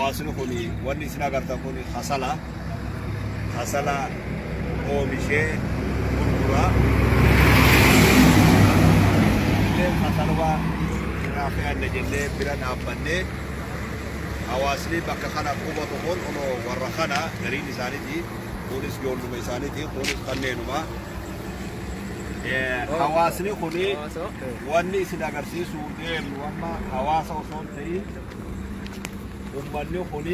Hawaasni kun wanni isin agartan kun kasala. Kasala oomishee gurgura. Illee kasaluma irraa fe'anne jennee bira dhaabbannee hawaasni bakka kana qubatu kun kunoo warra kana gariin isaaniiti. Kunis ijoolluma isaaniiti. Kunis kanneenuma. Hawaasni kun wanni isin agarsiisuu deemnu amma hawaasa osoo hin ta'in ummanni kun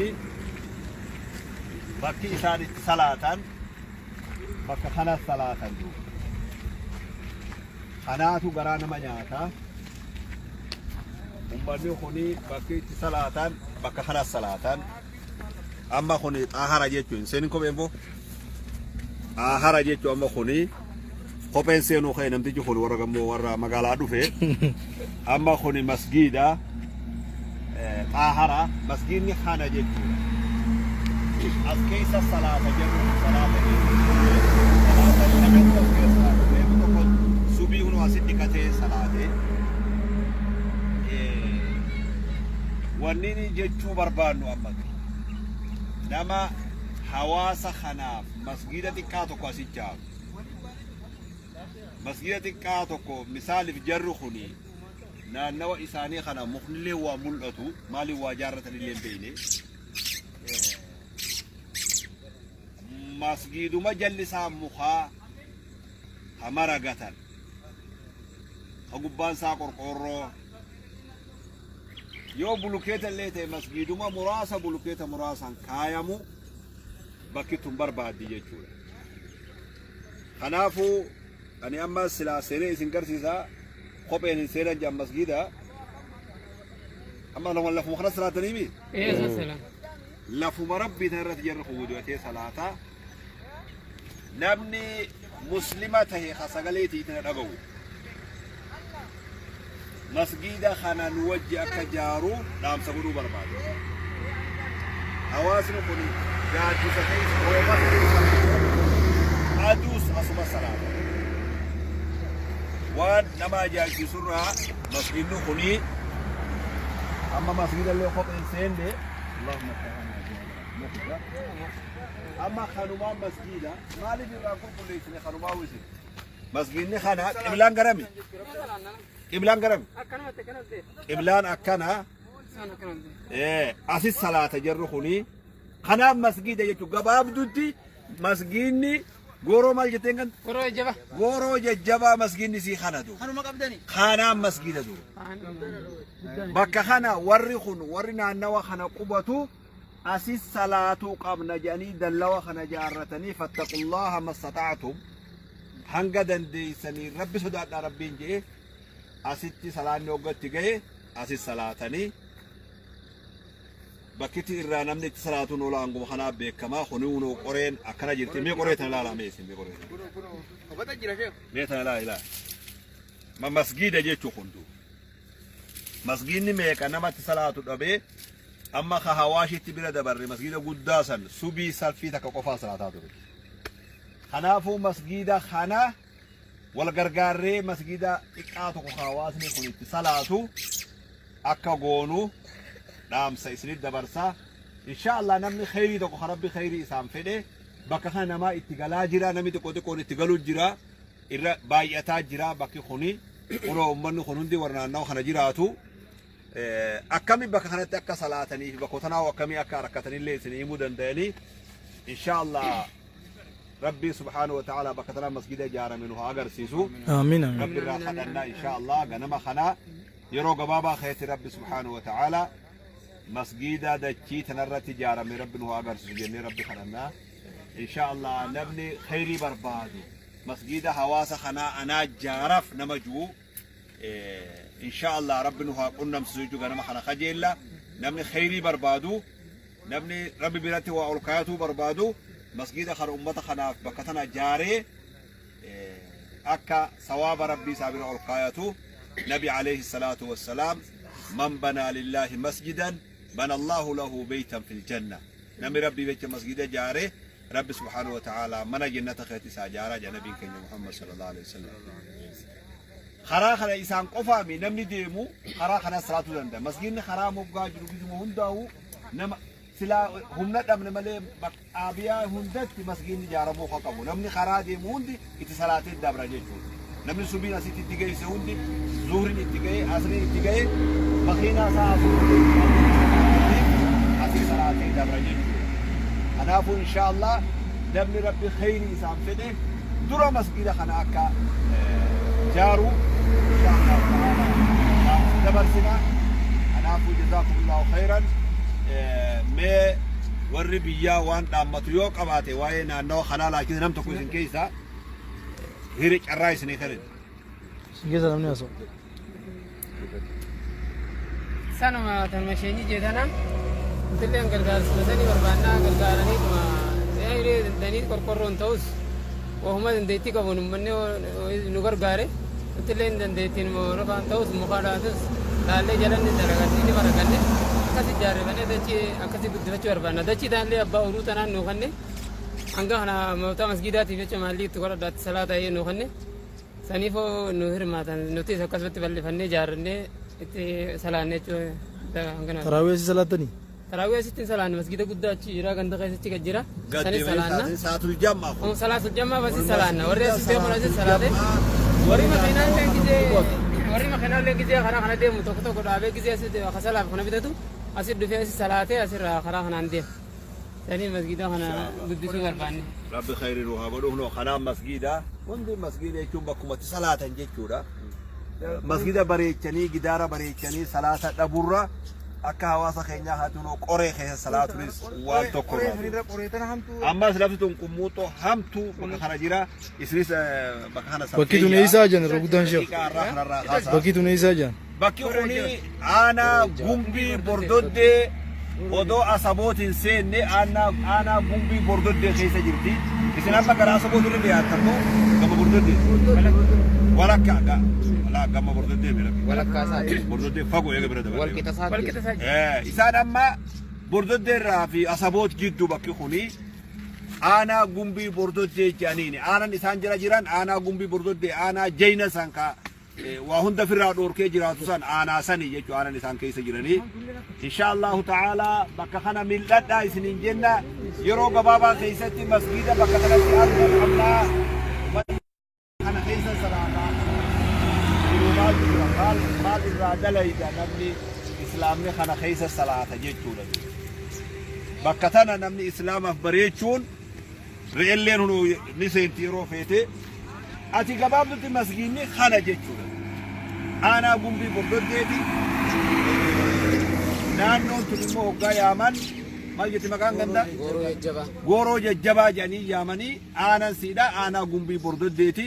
bakki isaan itti salaatan bakka kana salaatan duuba. Kanaatu garaa nama nyaata. Ummanni kun bakki itti salaatan bakka kana salaatan. Amma kun xaahara jechuun seenin kopheen boo. Xaahara jechuun amma kun kopheen seenuu ka'e namtichi kun warra gammoo warra magaalaa dhufe. Amma kun masgiida xaahara masgiidni kana jechuudha. As keessa salaata jedhu salaata salaata shanan as keessa reefu tokko subii hunoo asitti dhiqatee salaate. Wanni inni jechuu barbaannu amma nama hawaasa kanaaf masgiida xiqqaa tokko as ijaaru. Masgiida xiqqaa tokko misaaliif jarri kuni naannawa isaanii kana muknillee waa mul'atu maaliif waa jaarratan illee hin beekne. Masgiiduma jalli isaa mukaa ha maragatan ka gubbaan isaa qorqoorroo yoo bulukeeta illee ta'e masgiiduma muraasa bulukeeta muraasaan kaayamu bakki tun barbaaddi jechuudha. Kanaafuu ani amma silaa seenee isin garsiisa kopheen hin seenan jedhan masgiida. Amma lafuma kana salaatanii mi? Lafuma rabbii tana irratti jarri kun wudu'atee salaata. Namni muslima tahe ka sagalee tiitina dhagahu. Masgiida kana nu wajji akka jaaru dhaamsa godhuu barbaada. Hawaasni kun gaaddisa keessa roobas keessa aduus asuma salaata. Waan nama ajaa'ibsiisurraa masgiidni kuni amma masgiida illee kopheen seenne Allahumma amma kanumaan masgiida maaliif irraa qulqulleessine kanumaa wisi masgiidni kana qiblaan garami qiblaan garami qiblaan akkana asis salaata jarri kuni kanaaf masgiida jechuun gabaabdutti masgiidni gooroo maal jetteen kan Goroo jajjaba. gooroo jajjabaa masgiidni sii kana du Kanuma qabdani. kanaaf masgiida du bakka kana warri kun warri naannawa kana qubatu asis salaatuu qabna jedhanii dallawa kana jaarratanii fattaqullaaha mastata'tum hanga dandeessanii rabbi sodaadhaa rabbiin jedhe asitti salaanni hoggatti gahe asis salaatanii bakkitti irraa namni itti salaatuun ola hanguma kanaa beekamaa kuni hunoo qoreen akkana jirti mee qoree tana ilaalaa mee isin mee qoree tana mee tana ilaalaa ilaalaa ma masgiida jechuu kun duuba Masgiidni meeqa namatti salaatu dhabee amma ka hawaashitti bira dabarre masgiida guddaa san subii salfii takka qofaa salaataa ture. Kanaafuu masgiida kana wal gargaarree masgiida xiqqaa tokko ka hawaasni kun itti salaatu akka goonu dhaamsa isinit dabarsa. Insha Allah namni kheyrii tokko ka Rabbi kheyrii isaan fedhe bakka kana namaa itti galaa jira namni xiqqoo xiqqoon itti galuu jira. irra baay'ataa jira bakki kuni kunoo ummanni kun hundi warra naannawa kana jiraatu akkami bakka kanatti akka salaatanii fi bakka tanaa akkamii akka rakkatanillee isin himuu danda'anii insha Allah rabbii subhaanahu wa ta'ala bakka tanaa masgida ijaarame nu haa agarsiisu Amiin amiin. rabbi irraa kadhannaa insha Allah ganama kana yeroo gabaabaa keessatti rabbi subhaanahu wa ta'ala masgida dachii tanarratti ijaarame rabbi nu haa agarsiisu jennee rabbi kadhannaa insha Allah namni kheyrii barbaadu Masgiida hawaasa kanaa anaa jaaraf nama ju'u insha Allah rabbi nu haa qunnamsiisu jechuu ganama kana kajeella namni kheyrii barbaadu namni rabbi biratti waa ol kaayatuu barbaadu masgiida kana ummata kanaaf bakka tana jaaree akka sawaaba rabbii isaa bira ol kaayatu nabi alayhi salaatu wassalaam man banaa lillaahi masjidan bana Allahu lahu beytan fil janna namni rabbii jecha masgiida jaare Rabbi subhaanahu wa ta'aalaa mana jannata keessatti isaa jaaraa jedha nabiin keenya Muhammad sallallahu alaihi wasallam. Karaa kana isaan qofaami namni deemu karaa kana salaatuu danda'a. Masgiidni karaa moggaa jiru gizuma hundaa'u nama Silaa humna dhabne malee xaabiyaa hundatti masgiidni ijaaramuu haa qabu. Namni karaa deemu hundi itti salaatee dabra jechuudha. Namni subiin asitti itti geesse hundi, zuhriin itti ga'e, asriin itti ga'e, makiinaa isaa asii salaatee dabra jechuudha. Kanaafuu inshaallah namni Rabbi kheyrii isaan fedhe dura masgiida kana akka jaaru inshaallah ta'ala dabarsina. Kanaafuu jazaakumullahu khayran. Mee warri biyyaa waan dhaammatu yoo qabaate waa'ee naannawa kanaa laakiin nam tokko isin keessaa hiri carraa isinii kennin. Isin keessa namni haasa'u. Sanuma tanuma isheenyi jeetana nutilleen gargaarsuma sanii barbaannaa gargaaraniituma hiree dandanii qorqorroon ta'us wahuma dandeettii qabuun uummanni nu gargaare, nutilleen dandeettiin rafaan ta'us mukaadhaatus laallee jalanni dalaganne ni baraganne akkas ijaarrefannee dachii akkasii guddifachuu barbaanna. Dachii tanallee abbaa uruu tanaan nuu kenne, hanga kana mootaa masgiidaatiif jecha maallii itti godhadhaatti salaa ta'ee nuu kenne. Saniifoo nu hirmaatan, nutis akkasumatti bal'ifannee ijaarrannee itti salaanne jechuudha hangana. Taraawii asii salaattanii? Taraawii asitti hin salaanne, masgiida guddaa achi jira, ganda keessatti gad jira. Sanis salaanna. Saatul jammaa kun. Salaatul jammaa asii salaanna. Warri asii deeman asii salaate. Warri makiinaallee gizee karaa kana deemu tokko tokko dhaabee gizee asii kasalaaf kana bitatu asii dhufee asii salaatee asirraa karaa kanaan deema. Sanii masgiida kana guddisuu barbaanne. Rabbi khayrii nu haa godhu. Kunoo kanaan masgiida hundi, masgiida jechuun bakkumatti salaatan jechuudha. Masgiida bareechanii, gidaara bareechanii salaata dhaburra akka hawaasa keenyaa haa tunoo qoree keessa salaatunis waan tokko irraa. Ammas lafti tun qummuuxoo hamtuu bakka kana jira. Isinis bakka kana. Bakki tun eessaa jiran irra guddaan sheekh? Daqiiqaa irraa kanarraa haasaa. Bakki tun eessaa jiran? Bakki kuni aanaa Gumbii Bordoddee, odoo Asabootiin seenne, aanaa Gumbii Bordoddee keessa jirti. Isin amma gara Asaboot irra dhiyaattan moo gama Bordoddee? Walakkaa laa gama Bordoddee bira. Walakkaa isaati. Bordoddee fagoo eega bira dabarre. Walqixa isaati. Walqixa isaa. Isaan amma Bordoddee irraa fi Asaboot jidduu bakki kuni aanaa Gumbii Bordoddee jedhaniini. Aanaan isaan jala jiran aanaa Gumbii Bordoddee, aanaa Jayna san ka waa hunda firraa dhoorkee jiraatu san, aanaa sani jechuudha aanaan isaan keessa jiranii. Insha Allahu ta'ala bakka kana mil'adhaa isiniin jenna, yeroo gabaabaa keessatti masgiida bakka kanatti arguu qabnaa. Kana keessa salaataa jiru maaltu jira, maal maal irraa dalayda namni islaamni kana keessa salaata jechuudha. Bakka tana namni islaamaaf bareechuun re'elleen hunuu ni seenti yeroo feete. Ati gabaabdutti masgiinni kana jechuudha. Aanaa Gumbii Bordoddeeti. Naannoon tun immoo hoggaa yaaman maal jetti maqaan ganda? Gooroo Jajjabaa. Gooroo Jajjabaa jedhanii yaamanii, aanan siidha aanaa Gumbii Bordoddeeti.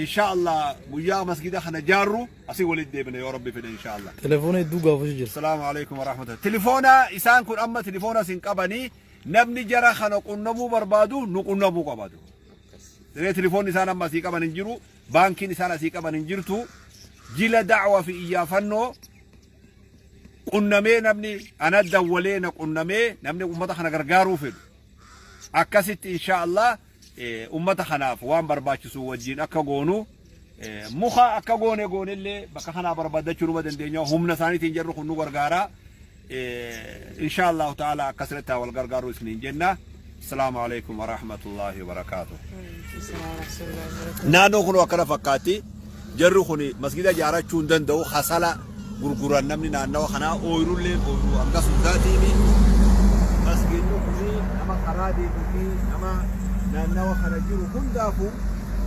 Insha Allah guyyaa masgida kana jaarru asii walitti deebina yoo Rabbi fedhe insha Allah. Telefoona hedduu gaafachuu jira. Salaamu alaikum warahmatullahi. Telefoona isaan kun amma telefoona isin qabanii, namni jara kana qunnamuu barbaadu nu qunnamuu qabatu. Siree telefoonni isaan amma asii qaban hin jiru, baankiin isaan asii qaban hin jirtu. Jila da'wa fi iyyaafannoo qunnamee, namni ana dawwalee na qunnamee, namni ummata kana gargaaruu fedhu. Akkasitti insha Allah ummata kanaaf waan barbaachisu wajjin akka goonu, muka akka goone goonellee bakka kanaa barbaadachuu numa dandeenya, humna isaaniitiin jarru kun nu gargaara. Insha Allahu ta'ala akkasirratti haa wal gargaaru isiniin jenna. Asalaamu alaikum warahmatullahi wabarakaatuh. Naannoo kun akkana fakkaatti. Jarri kun masgida ijaarachuu hin danda'u, hasala gurguran namni naannawa kanaa, ooyirulleen ooyiruu hangas hundaatiini. Masgidni kun nama karaa deemuu fi nama naannawa kana jiru hundaafuu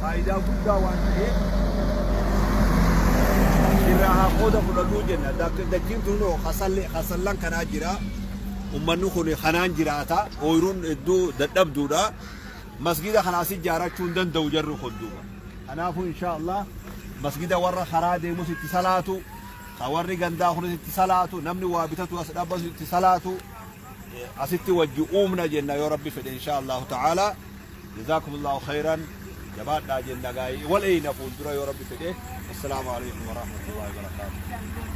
faayidaa guddaa waan ta'eef irraa haa qooda fudhannuu jenna. Dachiin tun hasallan kanaa jira. Ummanni kun kanaan jiraata. Ooyiruun hedduu dadhabduudha. Masgida kana as ijaarachuu hin danda'u jarri kun duuba. Kanaafuu insha Allah masgida warra karaa deemus itti salaatu, ka warri gandaa kunis itti salaatu, namni waa bitatu as dhaabbatu itti salaatu, asitti wajji uumna jenna yoo Rabbi fedhe insha Allahu ta'ala. Jazakumullahu khairan. Jabaadhaa jenna gaa'ii wal eeyna fuuldura yoo Rabbi fedhe. Assalaamu alaikum warahmatullahi wabarakatuh.